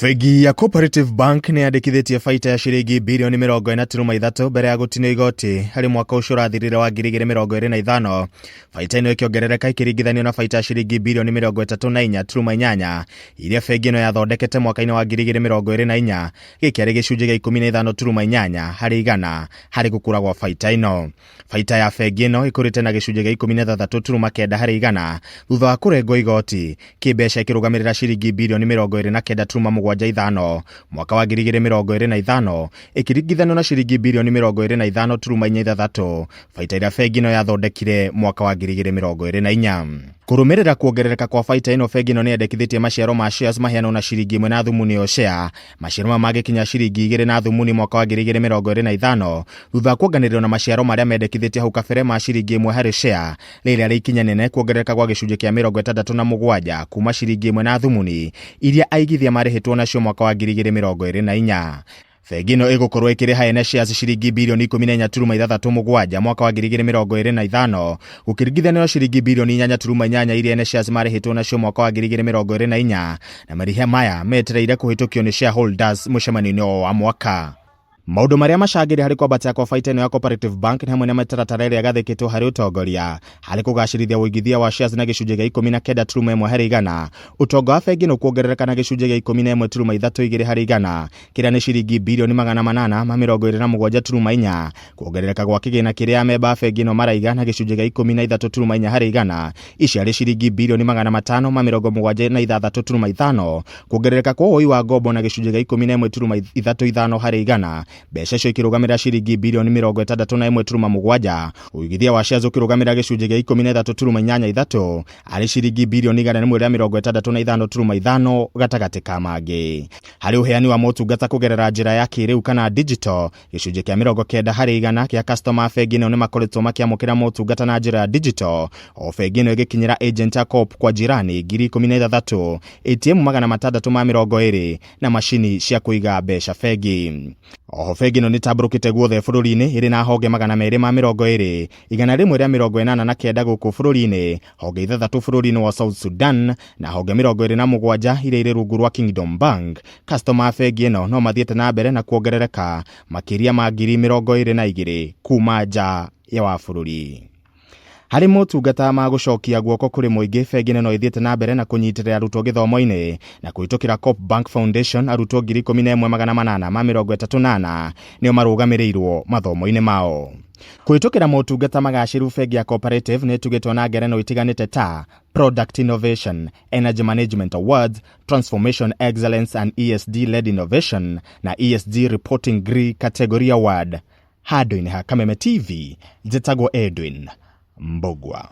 Bengi ya Cooperative Bank nĩ yandĩkithĩtie baita ya ciringi birioni 40.3 mbere ya gũtinio igoti harĩ mwaka ũcio ũrathirire wa 2025. Baita ĩno ĩkĩongerereka ĩkĩringithanio na baita ya ciringi birioni 34.8 iria bengi ĩno yathondekete mwaka-inĩ wa 2024, gĩkĩ arĩ gĩcunjĩ gĩa 15.8 harĩ igana harĩ gũkũra gwa baita ĩno. Baita ya bengi ĩno ĩkũrĩte na gĩcunjĩ gĩa 16.9 harĩ igana thutha wa kũrengwo igoti, kĩmbeca ĩkĩrũgamĩrĩra ciringi birioni 29.75 mwaka wa 2025 ĩkĩringithanio na ciringi birioni 25.46 baita ĩrĩa bengi ĩno yathondekire mwaka wa 2024. Kũrũmĩrĩra kuongerereka kwa baita ĩno, bengi ĩno nĩyendekithĩtie maciaro ma shares maheanwo na ciringi ĩmwe na thumuni o share, maciaro maya mangĩkinya ciringi igĩrĩ na thumuni mwaka wa 2025 thutha wa kuonganĩrĩrwo na maciaro marĩa mendekithĩtie hau kabere ma ciringi ĩmwe harĩ share, rĩrĩa rĩ ikinya nene kuongerereka gwa gĩcunjĩ kĩa 67 kuma ciringi ĩmwe na thumuni iria aigithia marĩhĩtwo nacio mwaka wa 2024. Bengi ĩno ĩgũkorwo ĩkĩrĩha ene shares ciringi birioni 14.67 mwaka wa 2025 gũkĩringithanio na ciringi birioni 8.8 iria ene shares marĩhĩtwo nacio mwaka wa 2024, na marĩhi maya metereire kũhĩtũkio nĩ shareholders mũcemanio-inĩ wa mwaka. Maũndũ marĩa macangĩire harĩ kwambatia kwa baita ĩno ya Cooperative Bank nĩ hamwe na mĩtaratara ĩrĩa ĩgathĩkĩtwo harĩ ũtongoria harĩ kũgacĩrithia ũigithia wa shares na gĩcunjĩ gĩa 19.1 harĩ igana, ũtonga wa bengi ĩno kuongerereka na gĩcunjĩ gĩa 11.32 harĩ igana, kĩrĩa nĩ ciringi birioni 827.4, kuongerereka gwa kĩgĩna kĩrĩa amemba a bengi ĩno maraiga na gĩcunjĩ gĩa 13.4 harĩ igana, ici arĩ ciringi birioni 576.5, kuongerereka kwa woi wa ngombo na gĩcunjĩ gĩa 11.35 harĩ igana, mbeca icio ikĩrũgamĩrĩra ciringi birioni 61.7, ũigithia wa shares ũkĩrũgamĩrĩra gĩcunjĩ gĩa 13.83 arĩ ciringi birioni 165.5 gatagatĩ ka mangĩ. Harĩ ũheani wa motungata kũgerera njĩra ya kĩrĩu kana digital, gĩcunjĩ kĩa 90 harĩ igana kĩa customer a bengi ĩno nĩ makoretwo makĩamũkĩra motungata na njĩra ya digital, o bengi ĩno ĩgĩkinyĩra agent a Co-op kwa jirani 16,000, ATM 620 na macini cia kũiga mbeca bengi. Oho bengi ĩno nĩ ĩtambũrũkĩte guothe bũrũri-inĩ ĩrĩ na honge 220, 189 gũkũ bũrũri-inĩ, honge ithathatũ bũrũri-inĩ wa South Sudan na honge 27 iria irĩ rungu rwa Kingdom Bank. Customer a bengi ĩno no mathiĩte na mbere na kuongerereka makĩria ma 22,000 kuma nja wa bũrũri. Harĩ motungata ma gũcokia guoko kũrĩ mũingĩ, bengi ĩno no ĩthiĩte na mbere na kũnyitĩrĩra arutwo gĩthomo-inĩ na kũhĩtũkĩra Co-op Bank Foundation, arutwo 11,834 nĩo marũgamĩrĩirwo mathomo-inĩ mao. Kũhĩtũkĩra motungata magacĩru, bengi ya Cooperative nĩ ĩtugĩtwo na ngerenwa itiganĩte ta Product Innovation, Energy Management Awards, Transformation Excellence and ESD Led Innovation na ESG Reporting Green Category Award. Handũ-inĩ ha Kameme TV, njĩtagwo Edwin Mbugua.